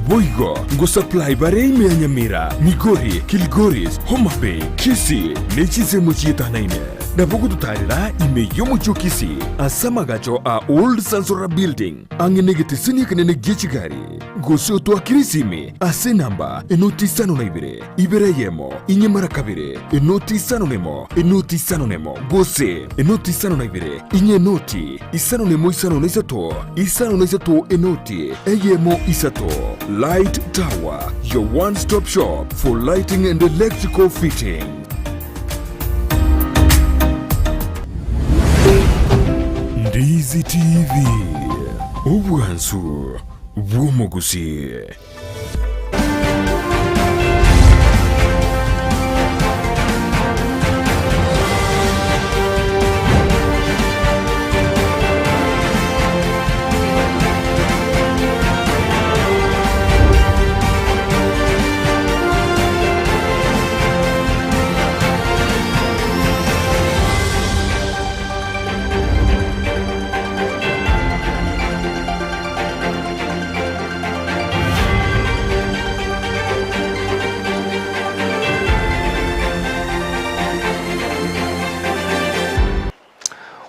Boigo ngosupply bare ime ya Nyamira, Migori, Kilgoris, Homa Bay, Kisii ne chinsemo chietanaine. Nabo gototarera ime y'omochie o Kisii ase amagacho a Old Sansora Building ang'e negeteseni ekenene gie chigari. Gose otoakere esimi ase enamba enoti isano na ibere, ibere eyemo, inye mara kabere, enoti isano nemo, enoti isano nemo, gose enoti isano na ibere, inye enoti isano nemo isano na isato, isano na isato enoti eyemo isato. Light Tower, your one stop shop for lighting and electrical fitting. Ndizi TV, obwansu bw'omogusii.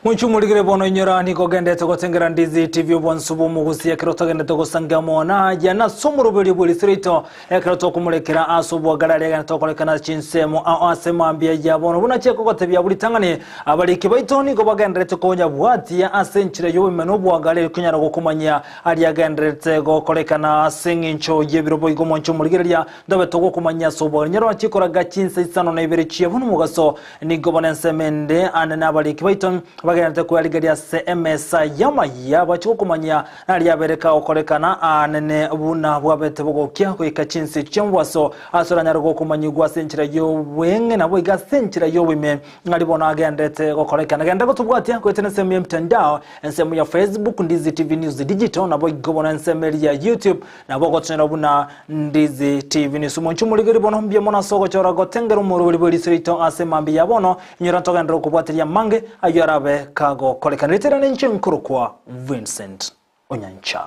Mwichu murigire bono inyora nigo gendete gotengera Ndizi TV obwansu bw'omogusia ekero togendete gosanga mona ya na somoroberio bw'erisirito ekero tokomorekera ase obwagarari egene tokorekana chinsemo ao ase mambia ya bono buna chiekogotebia buritang'ani abariki baito nigo bagenderete konya bwatia ase enchera y'obogima na obwagarari konyara gokomanyia aria agenderete gokorekana ase eng'encho y'ebiro boigo mwancho omorigereria ndobe togokomanyia ase obwagare nyaro chikoraga chinsa isano na ibere chia bono omogaso nigo bono ensemo ende ane na abariki baito bagenderete kwarigeria ase emesa y'amaya bachigokomanyia naria abereka gokorekana anene buna bwabete bogokia goika chinse chi'omobaso ase oranyare gokomanyigwa ase enchera y'obweng'e nabo iga ase enchera y'obwime ng'ari bono agendete gokorekana. Genda gotobwatia goetera ensemo ya mtandao ensemo ya Facebook Ndizi TV News Digital nabo igo bono ensemo eria ya YouTube nabo ogochonera buna Ndizi TV News. Omonche omorigeri bono mbuya mono ase ogochora gotengera omoroberi bwa eriso rito ase mambia ya bono inyora ntogenderera okobwateria mange aywo arabe kagokorekana. Ritera ninche nkorokwa Vincent Onyancha.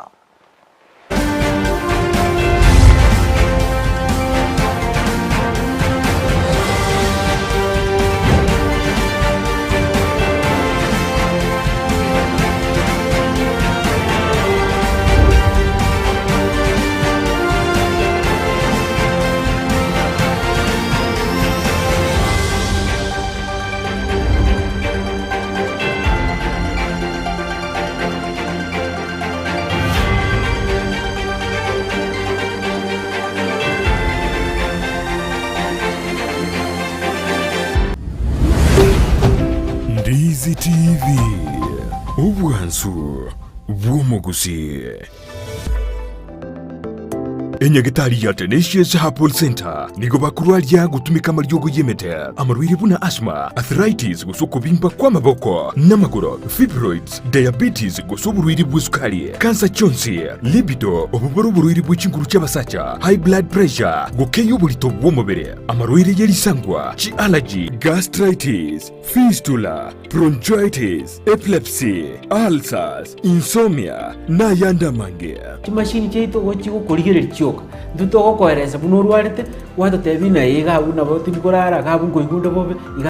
Ndizi TV, obwansu bw'omogusii. Enyagitari ya Tenacious Herbal Center nigo bakorwaria gotumeka amariogo y'emete, amarwaire buna asthma, arthritis gose okobimba kw'amaboko n'amagoro, fibroids, diabetes gose oborwaire bw'esukari, cancer chionsi, libido, obo bore oborwaire bwe chinguru chi'abasacha, high blood pressure, gokeyia oborito bw'omobere, amarwaire ye risangwa, chi'allergy, gastritis, fistula, bronchitis, epilepsy, ulcers, insomnia, na ayande amange. Chimashini chiaito igo chigokorigereria chioka, intwe togokoeresa buna orwarete, gwatotebia ng'a iga abwo nabo tindi korara, iga abwo nkoigwa onde bobe, iga.